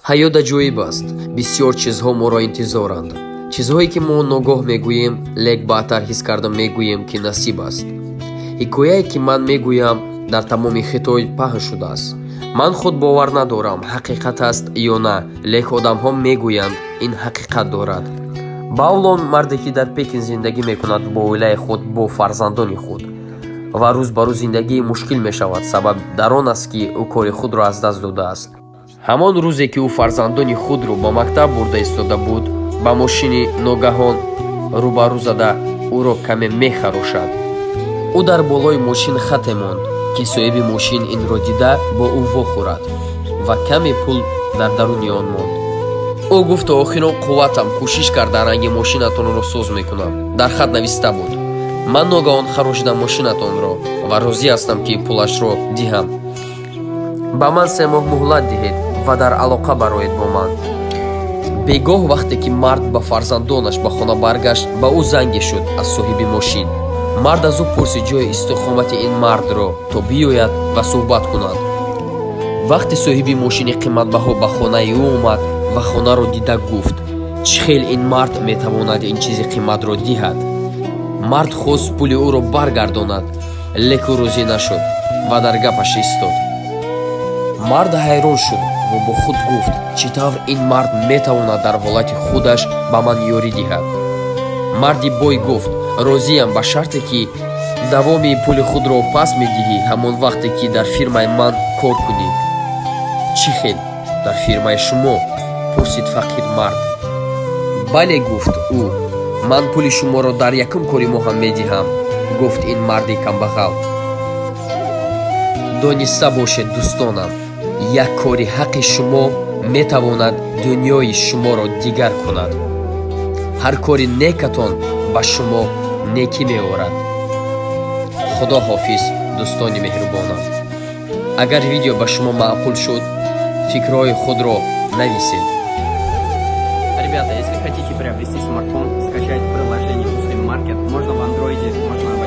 Ҳаёт аҷоиб аст. Бисёр чизҳо моро интизоранд, чизҳое, ки мо ногоҳ мегӯем, лек баъдтар ҳис карда мегӯем, ки насиб аст. Ҳикояе, ки ман мегӯям, дар тамоми Хитой паҳн шудааст. Ман худ бовар надорам, ҳақиқат аст ё на, лек одамҳо мегӯянд, ин ҳақиқат дорад. Баулон марде, ки дар Пекин зиндагӣ мекунад бо оилаи худ, бо фарзандони худ, ва рӯз ба рӯз зиндагии мушкил мешавад. Сабаб дар он аст, ки ӯ кори худро аз даст додааст. Ҳамон рӯзе, ки ӯ фарзандони худро ба мактаб бурда истода буд, ба мошини ногаҳон рӯбарӯ зада, ӯро каме мехарошад. Ӯ дар болои мошин хате монд, ки соҳиби мошин инро дида, бо ӯ вохӯрад ва каме пул дар даруни он монд. Ӯ гуфт: «То охирон қувватам кӯшиш карда, ранги мошинатонро соз мекунам. Дар хат нависта буд: ман ногаҳон харошидам мошинатонро ва розӣ ҳастам, ки пулашро диҳам. Ба ман 3 моҳ муҳлат диҳед ва дар алоқа бароед бо ман». Бегоҳ, вақте ки мард ба фарзандонаш ба хона баргашт, ба ӯ занге шуд аз соҳиби мошин. Мард аз ӯ пурсид ҷои истиқомати ин мардро, то биёяд ва суҳбат кунад. Вақте соҳиби мошини қиматбаҳо ба хонаи ӯ омад ва хонаро дида, гуфт: «Чӣ хел ин мард метавонад ин чизи қиматро диҳад?» Мард хост пули ӯро баргардонад, лек ӯ розӣ нашуд ва дар гапаш истод. Мард ҳайрон шуд ва бо худ гуфт: «Чӣ тавр ин мард метавонад дар ҳолати худаш ба ман ёрӣ диҳад?» Марди бой гуфт: «Розиям, ба шарте, ки давоми пули худро пас медиҳӣ ҳамон вақте, ки дар фирмаи ман кор кунӣ». «Чӣ хел дар фирмаи шумо?» — пурсид фақир мард. «Бале, — гуфт ӯ, — ман пули шуморо дар якум кори моҳам медиҳам», — гуфт ин марди камбағал. Дониста бошед, дӯстонам, як кори ҳаққи шумо метавонад дунёи шуморо дигар кунад. Ҳар кори некатон ба шумо некӣ меорад. Худо ҳофиз, дӯстони меҳрубонам. Агар видео ба шумо маъқул шуд, фикрҳои худро нависед. Ребята, если хотите приобрести смартфон, скачать приложение Muslim Market. Можно в андроиде, можно в